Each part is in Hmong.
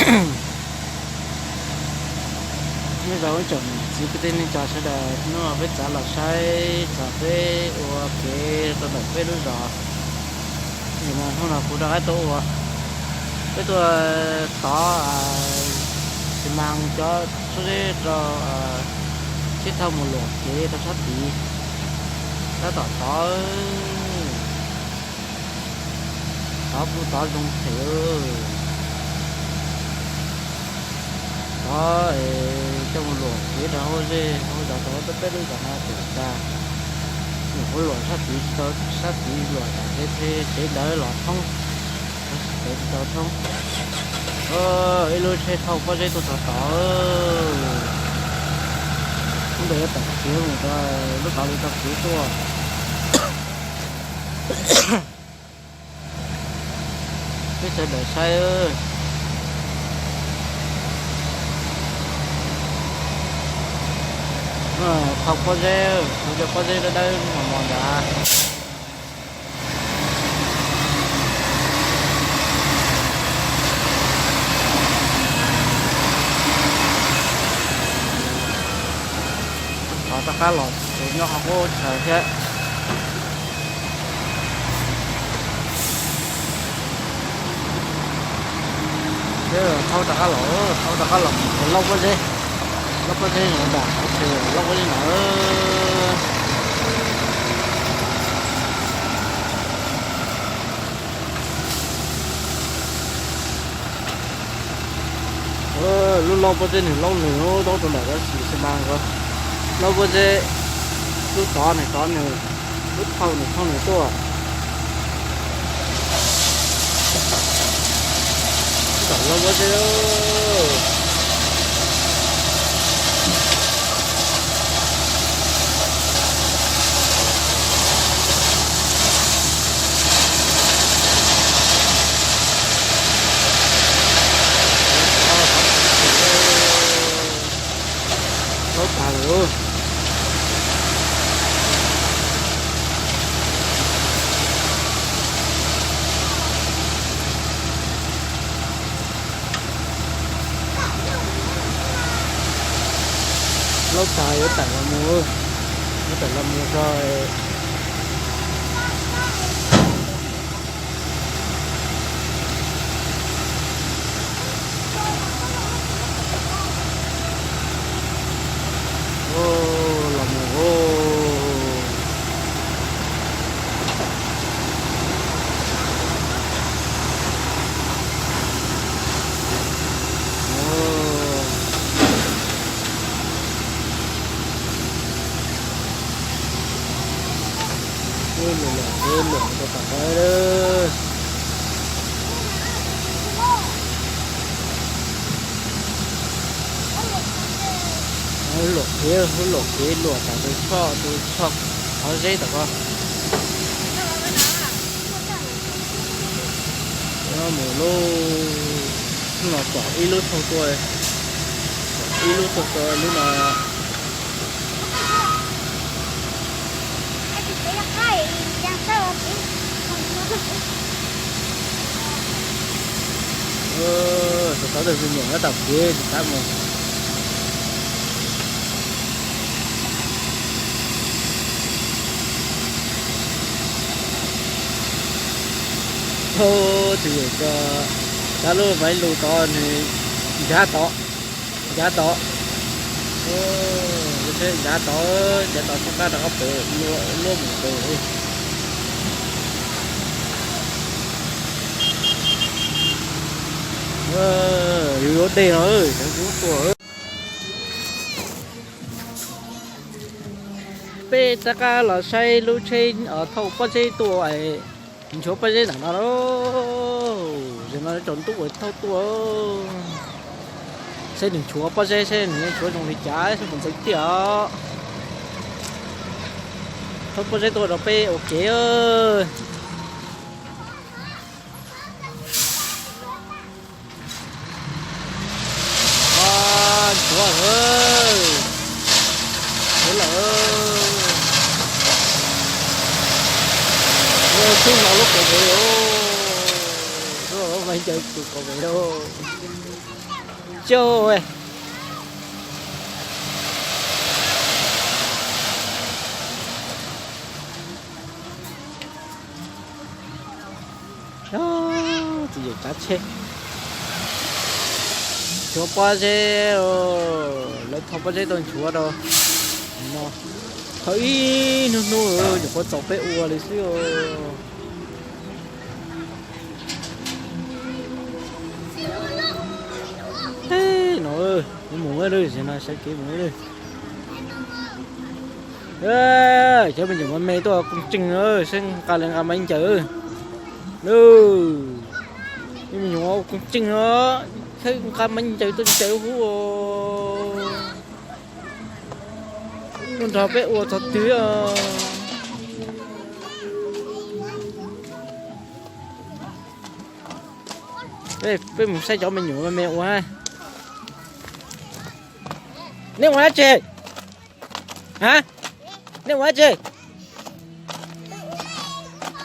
Nyob zoo ib tsoom niam txiv kwv tij neej tsa sawv daws, hnub no peb txav los saib txog peb ua kev rau ntawm peb lub zos. Nim no hnub no kuv rov qab tuaj ua, peb tuaj tov xi mas cov tsob zeb rau thiab thauj mus luam kev rau sab tid. Tab tom tov, tov kuj tov zoo phem. Tov coj mus luam kev rau hauv zej hauv zos rau peb lub zos no pem tas. Luam hauv luam sab tid, sab tid luam tas tsev, tsev ntawd los thoob, tsev tsis tau thoob. Ib lub tsheb thauj pob zeb tuaj txog tod. Lub ntawd yuav tawm kev mus rau lub tod li tau kev tuaj. Peb sawv daws saib, thauj pob zeb, kuv cov pob zeb dawb dawb mos mos ntawd. Thov rov qab los tsev nyob qhov qub chaw thiab. Thauj rov qab los, thauj rov qab los mus laub pob zeb, laub pob zeb ntawd, laub pob zeb ntawd. Lub laub pob zeb nws laub nws lub taub rau ntawm tab sis xi mas ko, laub pob zeb, lub tod nws tod nws, lub thauj nws thauj nws tuaj. Tab tom laub pob zeb. Laub tag lawm. Laub tag yuav tawm los mus, yuav tawm los mus tso. Los mus. Ub, luam, luam, luam rau tom qab. Luam kev, luam kev luam tom tus tshoj, tus tshoj qhov zeb tom ko. Mus lauj, los tsom ib lub thauj tuaj, tsom ib lub thauj tuaj lub no. Tus tod tus me nyuam nyob tom kev tsis kam mus. Tus yawm ko, cov lub maiv lus tod nws ncav tod, ncav tod, ncav tod, ncav tod txoj qab rov qab pem, luaj mus pem. Yus yuav dej no, cov kub tuaj. Peb rov qab los saib lub tsheb thauj pob zeb tuaj, nchuav pob zeb ntawm no lauj. Zaum no tsaus ntuj thauj tuaj, saib nws nchuav pob zeb, saib nws nchuav zoo li cas, saib puas ntxeev tiag os. Thauj pob zeb tuaj rau peb ua kev. Nchuav lawm, nchuav lawm. Tub hlo lub qhov zeb os, lub mas Caw tus kaus ve lauj. Caw. Txiv yawm tsav tsheb. Nchuav pob zeb, lawv thau pob zeb tuaj nchuav rau no. Thau ib hnub hnub nyuam qhuav txaus peb ua li xwb os. Teb no, mus mus lawm, no sawv kev mus lawm. Cov me nyuam me me tuaj koom tseej, saib nqa li nqa maiv ncaws. Cov me nyuam koom tseej no, saib nqa maiv ncaws tuaj ncaws huv. Tuaj nrog peb ua txog twg os. Peb mus saib cov me nyuam me ua. Nej ua dab tsi? Ha? Nej ua dab tsi?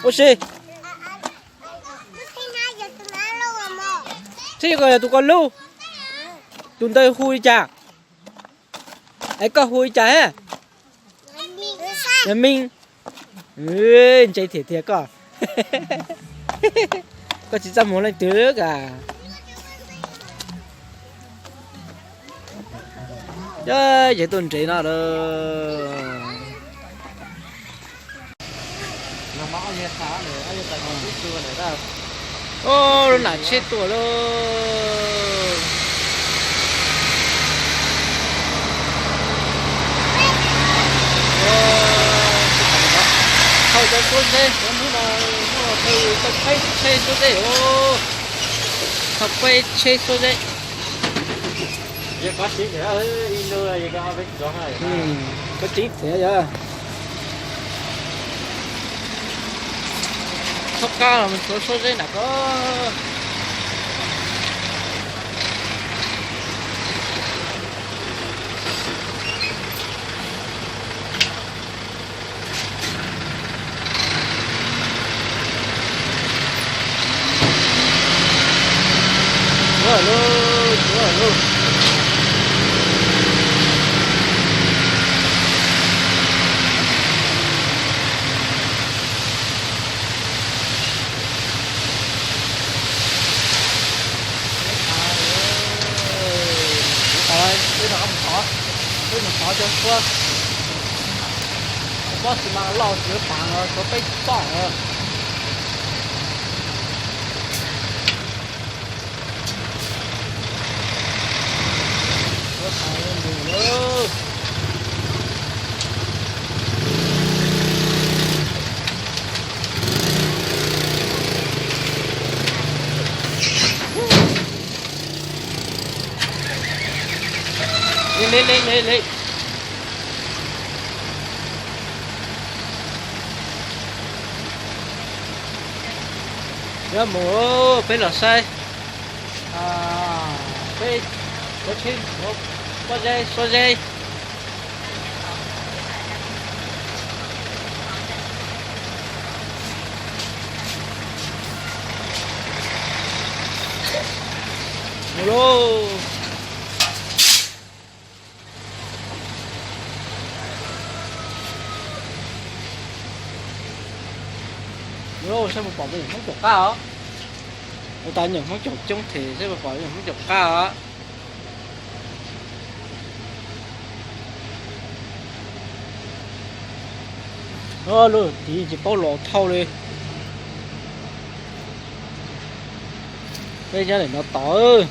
Ua si. Thiab yog tus ko lub, tus ntawd hu li cas? Es koj hu li cas he? Yog Meej. Ntse thiab tiag koj. Koj tsis txaj muag leej twg ka. Ces tuaj nres no lawm. Lub nam tsheb tuaj lauj. Thauj cov suab zeb, cov hnub no muaj thauj tau peb tsheb suab zeb os. Thauj peb tsheb suab zeb. Koj tsev thiab yog. Txhob kab los mus tshuav suab zeb nram ko. Ua lub, ua lub. Peb mus thov, peb mus thov cov suab, pob xi mas loj tsis pav los tshuav peb txoj. Li li li li. Yuav mus, peb los saib, peb cov tsheb pob zeb suab zeb. Mus lauj. Saib puas pom me nyuam Hmoob caum qab os. Ua tas nyuam Hmoob caum coob thiab, saib puas pom me nyuam Hmoob caum qab os. Lub tid tsis paub los thauj li. Peb nyob ntawm no tod.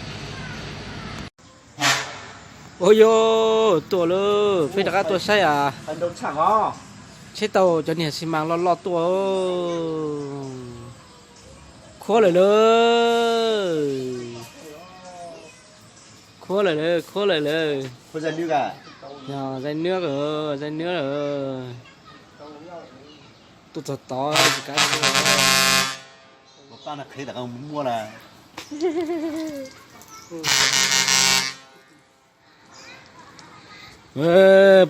Ua yog tuaj lawm, peb rov qab tuaj saib as. Tsheb tau cov niag xi mas loj loj tuaj. Khuab lawm lawm. Khuab lawm lawm, khuab lawm lawm. Yog zais nwb, zais nwb lawm. Tuaj txog tod tsis kav tuaj.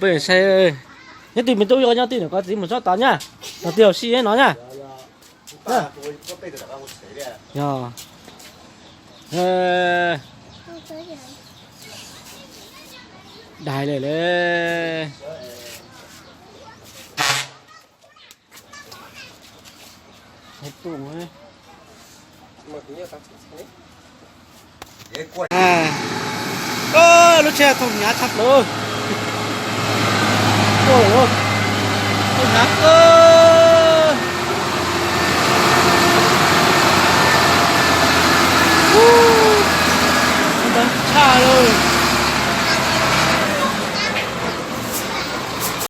Peb saib, nyob twg me tub nyob twg nws ko txiv mus tsob tod nyaj, tod twg hauv si no nyaj. Yog, Dai lawm le. Lub tsheb thooj hnyav tshaj plaws. Thooj hnyav kawg.